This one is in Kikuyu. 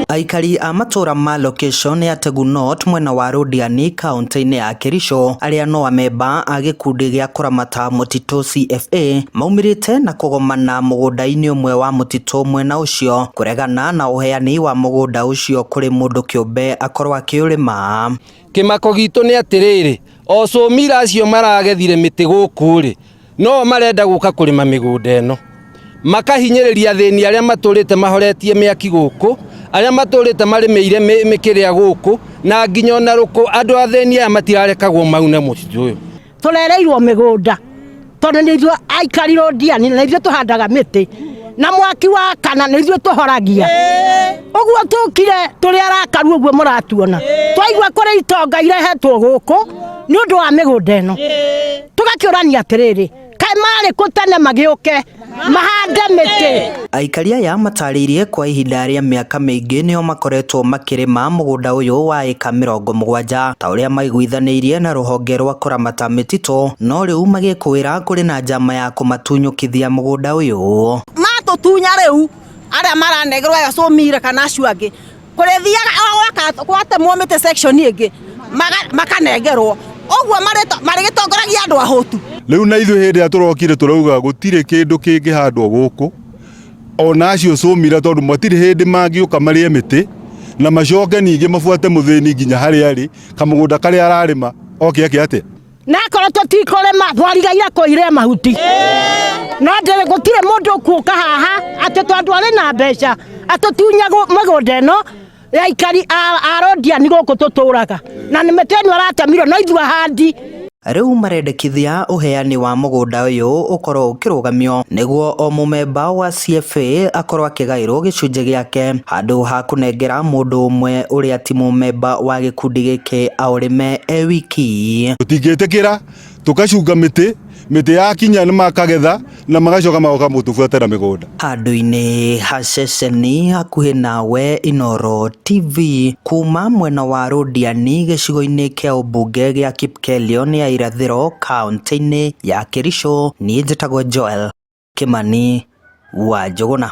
Aikari a matũra ma location ya Tegunot mwena wa Londiani kaunti-inĩ ya Kericho arĩa no amemba a gĩkundi gĩa kũramata mũtitũ CFA maumĩrĩte na kũgomana mũgũnda-inĩ ũmwe wa mũtitũ mwena ũcio kũregana na ũheani wa mũgũnda ũcio kũrĩ mũndũ kĩũmbe akorwo akĩũrĩma. Kĩmako gitũ nĩ atĩrĩrĩ, o cũmira acio maragethire mĩtĩ gũkũ rĩ, no marenda gũka kũrĩma mĩgũnda ĩno, makahinyĩrĩria athĩni arĩa matũrĩte mahoretie mĩaki gũkũ, arĩa matũrĩte marĩmĩire mĩkĩrĩa gũkũ, na nginya ona rũkũ andũ athĩni aya matirarekagwo maune mũtitũ ũyũ. Tũrereirwo mĩgũnda tondũ nĩ ithuĩ aikari Londiani na ithuĩ tũhandaga mĩtĩ na mwaki wa kana nĩ ithuĩ tũhoragia. Ũguo tũkire tũrĩ arakaru ũguo mũratuona, twaigua kũrĩ itonga irehetwo gũkũ nĩ ũndũ wa mĩgũnda ĩno, tũgakĩũrania atĩrĩrĩ, kaĩ marĩ kũ tene magĩũke mahande mĩtĩ? Aikari aya matarĩirie kwa ihinda rĩa mĩaka mĩingĩ nĩo makoretwo makĩrĩma mũgũnda ũyũ wa ĩka 70 ta ũrĩa maiguithanĩirie na rũhonge rwa kũramata mĩtitũ, no rĩu magĩkũĩra kũrĩ na njama ya kũmatunyũkithia mũgũnda ũyũ. Matũtunya rĩu arĩa maranegerwo aya cũmire kana acio angĩ, kũrĩthiaga o gwatemwo mĩtĩ section ĩngĩ makanengerwo ũguo marĩgĩtongoragia andũ ahũtu. Rĩu na ithuĩ hĩndĩ ĩrĩa tũrokire tũrauga gũtirĩ kĩndũ kĩngĩhandwo gũkũ ona acio cũmira, tondũ matirĩ hĩndĩ mangĩũka marĩe mĩtĩ na macoke ningĩ mabuate mũthĩni nginya harĩa arĩ kamũgũnda karĩa ararĩma oke ake atĩa. Na akorwo tũtikũrĩma twarigaire kũire mahuti, no ndĩrĩ gũtirĩ mũndũ ũkuũka haha atĩ tondũ arĩ na mbeca atũtunya mĩgũnda ĩno ya aikari a Londiani gũkũ tũtũraga, na nĩ mĩtĩ ĩno aratemirwo no ithuĩ ahandi. Rĩu marendekithia ũheani wa mũgũnda ũyũ ũkorwo ũkĩrũgamio nĩguo o mũmemba wa CFA akorwo akĩgaĩrwo gĩcunjĩ gĩake handũ ha kũnengera mũndũ ũmwe ũrĩa ti mũmemba wa gĩkundi gĩkĩ aũrĩme e wiki. Tũtingĩtĩkĩra tũkacunga mĩtĩ, mĩtĩ yakinya nĩ makagetha na magacoka magoka mũtũbuate na mĩgũnda. Handũ-inĩ ha ceceni hakuhĩ nawe Inooro TV kuma mwena wa Londiani gĩcigo-inĩ kĩa ũmbunge gĩa Kipkelion ya irathĩro kaunti-inĩ ya Kericho, niĩ njĩtagwo Joel Kimani wa Njũgũna.